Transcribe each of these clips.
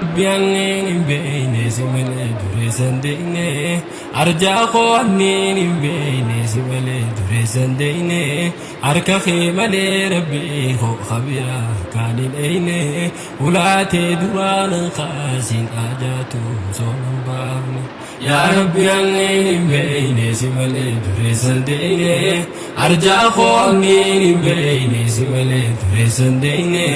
Rabbi anneen hin beeyne si malee dureessa hin deeyne arjaa koo anneen hin beeyne si malee dureessa hin deeyne harka kee malee Rabbi koo kabiraa kaan hin eeyne ulaatee duraan kaasiin ajaatu osoo nan baafne. Yaa Rabbi anneen hin beeyne si malee dureessa hin deeyne arjaa koo anneen hin beeyne si malee dureessa hin deeyne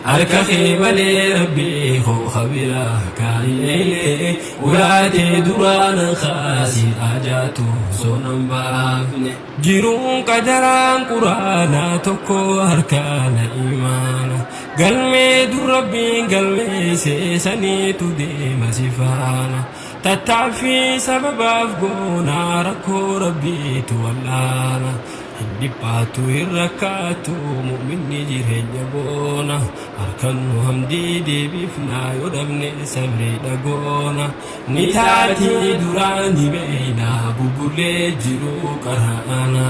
harka kee malee Rabbi koo kabiraa kaan hin eeyne ulaatee duraan kaasiin ajaatu osoo nan baafne. Jiruun qadaraan quraanaa tokko harkaana imaana galmee dur Rabbiin galmeesse saniitu deema si faana. Tattaaffii sababaaf goonaa rakkoo Rabbiitu wal'aana. Hin dhiphaattu hin rakkaattu mu'minni jireenya boona. Harkannu hamdii deebifnaa yoo dhabne sabriidha goona. Ni taatii duraa ni beeyna bubbullee jiru qara'ana.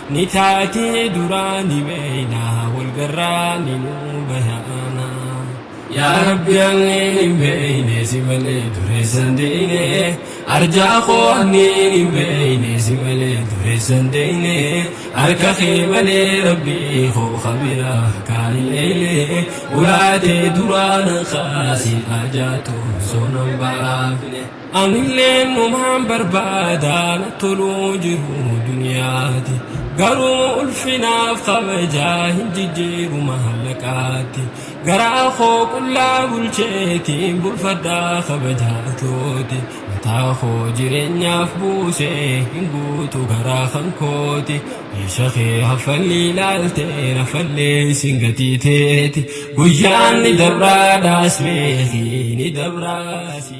Ni taatii duraa ni beeyna walgarraa ni nuu bayaana. Yaa Rabbi anneen hin beeyne si malee dureessa hin deeyne arjaa koo anneen hin beeyne si malee dureessa hin deeyne harka kee malee Rabbi koo kabiraa kaan hin eeyne ulaatee duraan kaasiin ajaatu osoo nan baafne. Anilleen numaan barbaada na toluu jiru duniyaati garuu ulfinaaf kabajaa hin jijjiiru maallaqaatti. Garaa koo qullaa bulcheetiin bulfadhaa kabajaatooti. Mataa koo jireenyaaf buusee hin guutu garaa kan kooti. Meesha kee haffalli ilaaltee nafallee isin gatii teeti. Guyyaan ni dabraadhaas beeki ni dabraasi.